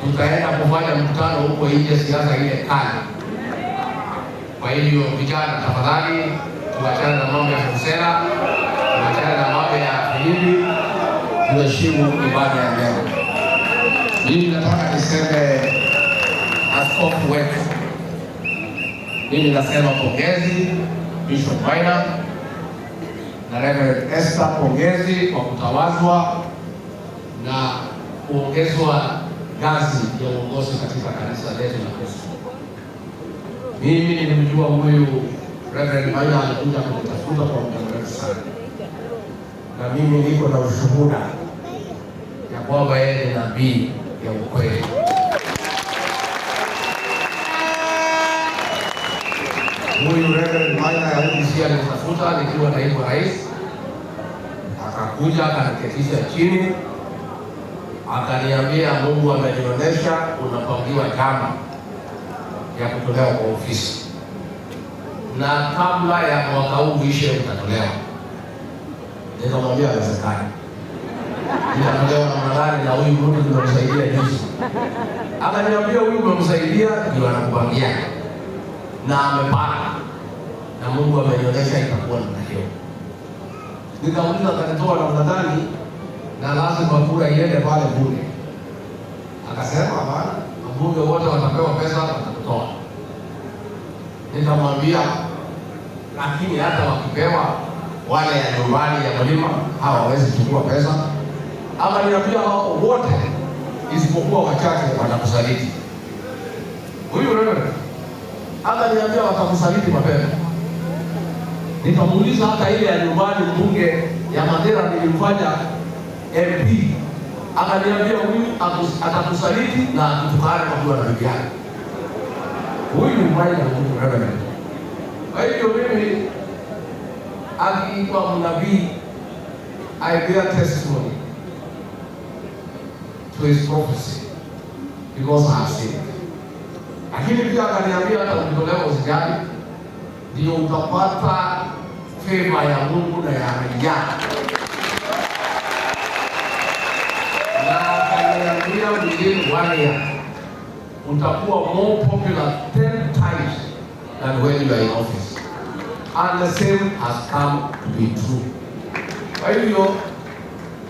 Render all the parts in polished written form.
Tutaenda kufanya mkutano huko nje, siasa ile kali. Kwa hivyo vijana, tafadhali tuachane na mambo ya vuvuzela, tuachane na mambo ya filimbi, tuheshimu ibada ya leo. Mimi nataka niseme, askofu wetu, mimi nasema pongezi Bishop Maina na Reverend Esther, pongezi kwa kutawazwa na kuongezwa ngazi ya uongozi katika kanisa letu la Kristo. Mimi nilimjua huyu Reverend Maina, alikuja kunitafuta kwa muda mrefu sana, na mimi niko na ushuhuda ya kwamba yeye ni nabii ya ukweli. Huyu Reverend Maina ya UDC alinitafuta nikiwa naibu rais, akakuja akaniketisha chini, akaniambia Mungu amenionyesha unapangiwa chama ya kutolewa kwa ofisi, na kabla ya mwaka huu uishe utatolewa. Nikamwambia haiwezekani, nitatolewa namna gani? Na huyu mtu tumemsaidia juzi. Akaniambia huyu umemsaidia ndio anakupangia na amepanga, na Mungu amenionyesha itakuwa namna hiyo. Nikamuuliza atanitoa namna gani, na lazima kura iende pale bunge. Akasema hapana, wabunge wote watapewa pesa, watakutoa. Nikamwambia lakini hata wakipewa wale ya nyumbani ya mlima hawawezi chukua pesa. Akaniambia hao wote isipokuwa wachache watakusaliti. Huyu wewe akaniambia watakusaliti mapema. Nikamuuliza hata ile ya nyumbani mbunge ya Mandera nilimfanya MP, akaniambia huyu atakusaliti na akutukane kwa kuwa na bibi yake. Huyu Maina huyu Reverend. Kwa hivyo mimi akiitwa mnabii, I bear testimony to his prophecy because I have seen it. Lakini pia akaniambia hata ukitolewa usijali, ndio utapata favor ya Mungu na ya raia. Na akaniambia within one year utakuwa more popular 10 times than when you are in office. And the same has come to be true. Kwa hivyo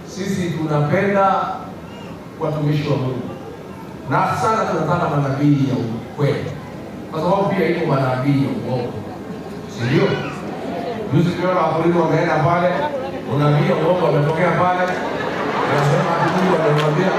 sisi tunapenda watumishi wa Mungu na sana tunataka manabii ya ukweli, kwa sababu pia iko manabii ya uongo, si ndio? Juzi tuliona wakulima wameenda pale, unabii ya uongo wametokea pale, anasema ati Mungu amemwambia.